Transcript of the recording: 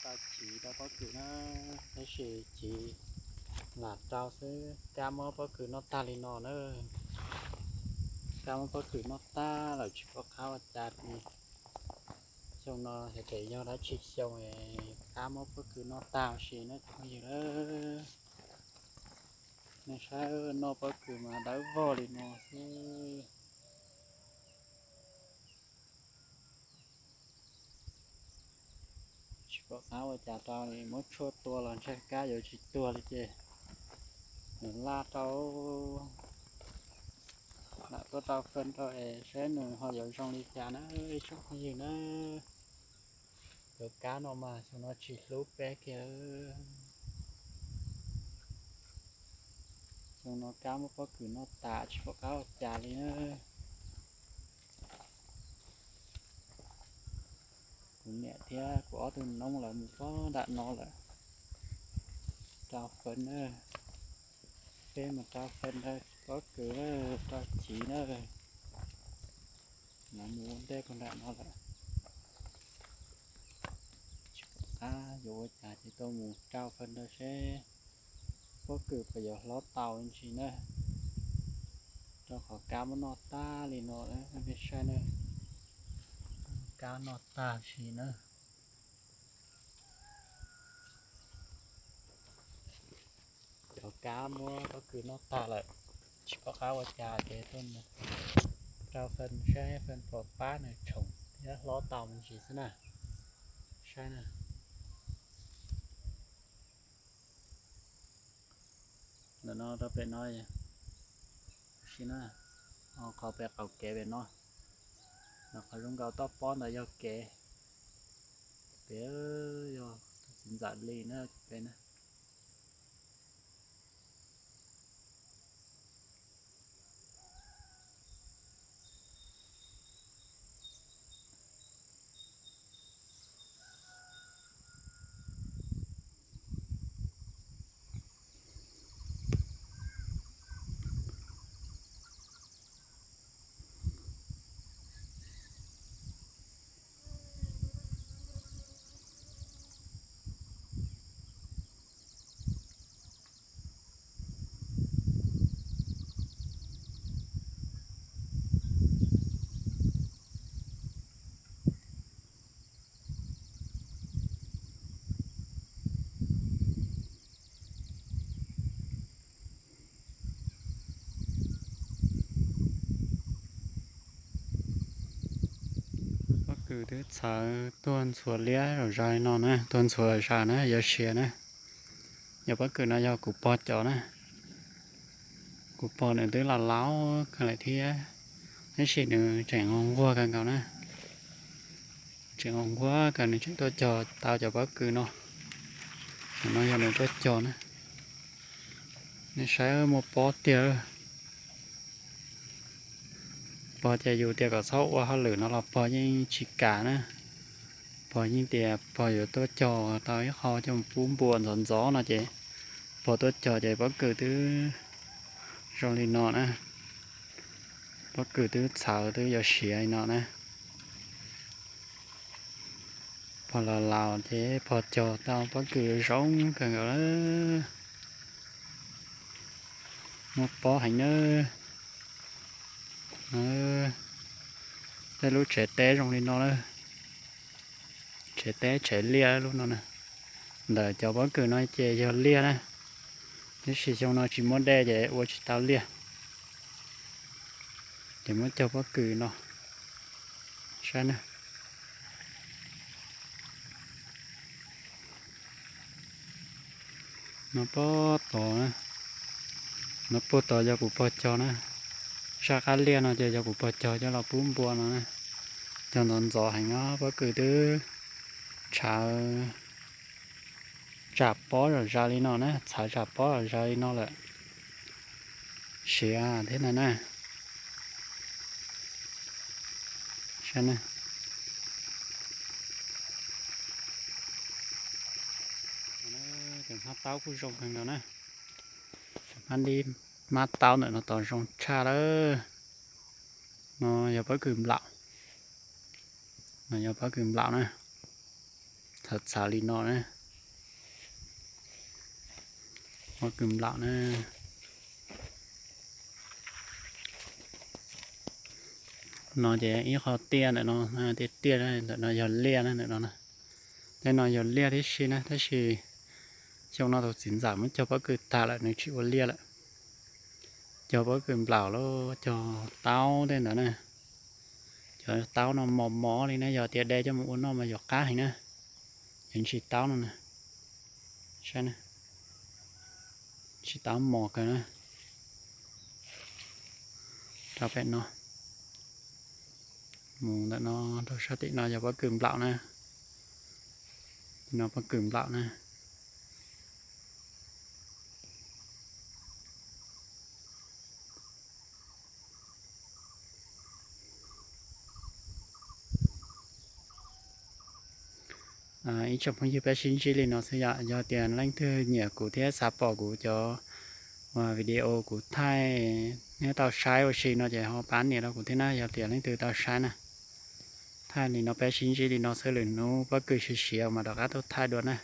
Chiv rau pob kws na, tab sis chiv lam rau xwb, kab muab pob kws noj tag li no na. Kab muab pob kws noj tag lawm tsis pom qab ua cas li. Xyoo no yog tias yog dab tsi xyoo es kab muab pob kws noj tag ua si na cov phooj ywg na. Nej saib noj pob kws mas dawb vog li no xwb. Tsis pom qab ua cas rau li, muab tshuaj tua los ntshe kab yuav tsis tuag li ces nws laj rau. Lam tuaj rau fee rau es saib nws ho yuav zoo li cas na ib tsoom phooj ywg na. Cov kab no mas xyoo no tsis hlub peb kiag. Xyoo no kab muab pob kws noj tas tsis pom qab ua cas li na. Kuv niam thiab kuv ob tug noob lawv mus pob nram no lawm. Rau fee na, peb mus rau fee rau pob kws na, rau chiv na. Lawv mus ua ntej puag nram no lawm. Tsis pom qab yuav ua cas ces tuaj mus rau fee rau seb pob kws puas yuav hlob tau ntsis na. Rau qhov kab muab noj tag li no, nej saib na, kab noj tag si na. Cov kab muab pob kws noj tag lawm, tsis pom qab ua cas ces tuaj rau fee saib fee puas pab nws tshoov thiab hlob tau me ntsis xwb na. Saib na. Ntawm no rau pem no, si na, qhov pem qaum kev pem no, qhov zoo nkaus toj pob ntawd yog kev, pem yog txiv ntxawm li na pem na. Pob kws twb txhawv tuag ntxhuav liab zom zaws li no na, tuag ntxhuav zom zaws na, yuav siav na. Yog pob kws no yog kuv pog cov na. Kuv pog nws twb laus laus kawg lawm thiab, tab sis nws tseem nquag kawg nkaus na. Tseem nquag kawg, nws tseem tuaj cog tau cov pob kws no. No yog nws tuaj cog na. Nej saib muaj pob tiag. Pog ces yus tias kom txhob ua hauj lwm no los pog yeej tsis kam na. Pog yeej tias pog yuav tuaj cog tau ib qho coj mus pub npua ntxov ntxov no ces pog tuaj cog ces pob kws twb zoo li no na. Pob kws twb txhawv twb yuav siav li no na. Pog laus laus ces pog cog tau pob kws zoo kawg nkaus lawm. Muaj pob heev na. Tej lub tsev teb zoo li no na. Tsev teb tsev liaj lub no na. Ntawm cov pob kws no ces yog liaj na, tab sis xyoo no tsis muaj dej ces ua tsis tau liaj. Ces muab cog pob kws no. Saib na. No pob tod, no puag tod yog kuv pog cog na. Sab qab liaj no ces yog kuv pog cog coj los pub npua no na. Cog ntxov ntxov heev os, pob kws twb txhawv tsam pob zom zaws li no na, txhawv tsam pob zom zaws li no lawm. Siav thiab ntag na. Saib na. Cov hmab taub kuj zoo kawg nkaus na. Cov hmab dib, hmab taub ntawm no tod zoo tshaj lawm. No yog pob kws nplaum. No yog pob kws nplaum na. txhav txhav li no na. Pob kws nplaum na. No ces ib qho tiaj ntawm no, tiaj tiaj ntawm no yog liaj na, ntawm no na. Tej no yog liaj tib si na, tab sis xyoo no tus txiv ntxawm muab cog pob kws tag lawm, nws tsis ua liaj lawm. Cog pob kws nplaum los cog taub tej ntawd na. Cov taub no mos mos li na, yog tias de coj mus ua noj mas yuav qab heev na. Cov ntsis taub no na, saib na, ntsis taub mos kawg na. Rau pem no, mus ntawm no rau sab tim no yog pob kws nplaum na. Tim no pob kws nplaum na. Ib tsoom phooj ywg, peb sib ntsib li no xwb yom. Yog tias leej twg nyiam kuv thiab xav pom kuv cov video kuv thaij, neb tau saib ua si no ces ho pab nias rau kuv thiab na, yog tias leej twg tau saib na. Thaij li no peb sib ntsib li no xwb, lwm hnub pob kws siav siav mas rov qab tuaj thaij dua na.